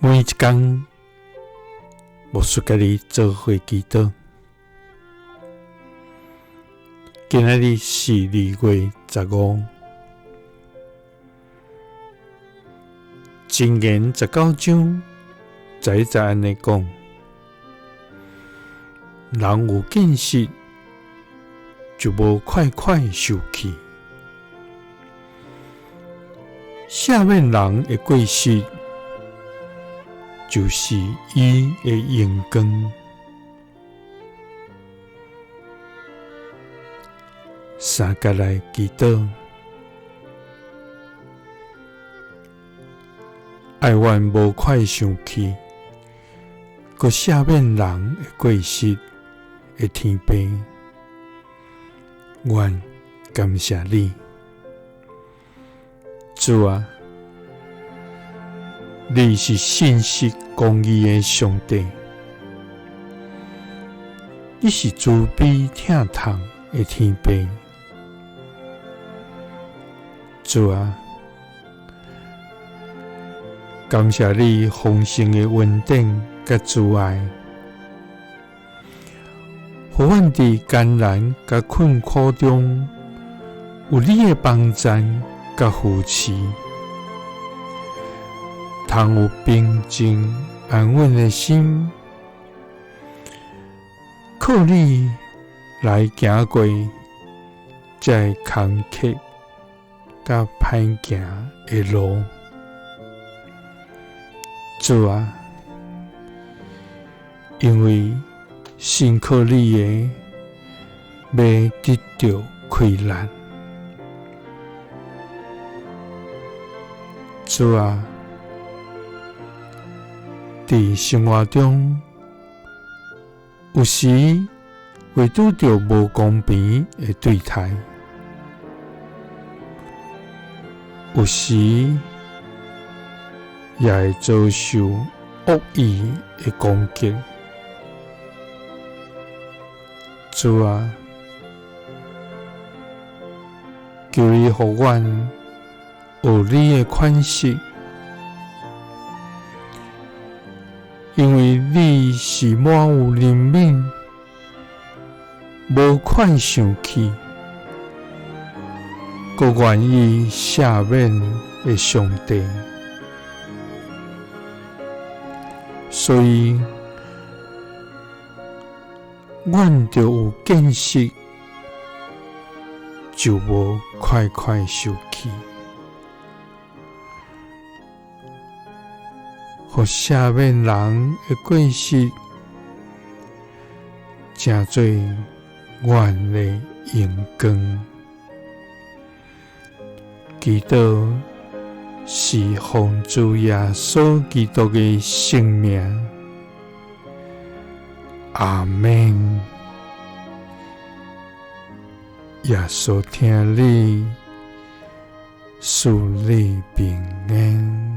每一工，牧師佮你做伙祈禱。今仔日是2月15，箴言19章11節按呢講：人有見識，就無快快受氣；赦免人的過失，就是伊的榮光。三佮來祈禱，哀阮無快生氣，閣赦免人的過失的天父，阮感謝你，主啊，你是信實公義的上帝，你是慈悲疼痛的天父，主啊，感謝你豐盛的恩典佮慈愛，予阮佇艱難佮困苦中有你的幫贊佮扶持，通有平靜安穩的心，靠你來行過這个坎坷佮歹行的路。主啊，因為信靠你的，袂得著虧難。主啊，佇生活中，有時會拄著無公平的對待，有時也會遭受惡意的攻擊。主啊，求你予阮學你的款式，因為你是滿有憐憫、無快生氣、閣願意赦免的上帝，所以阮著有見識，就無快快受氣，予赦免人的過失，成做阮的榮光。祈禱是奉主耶穌基督的聖名，阿們。耶穌疼你，賜你平安。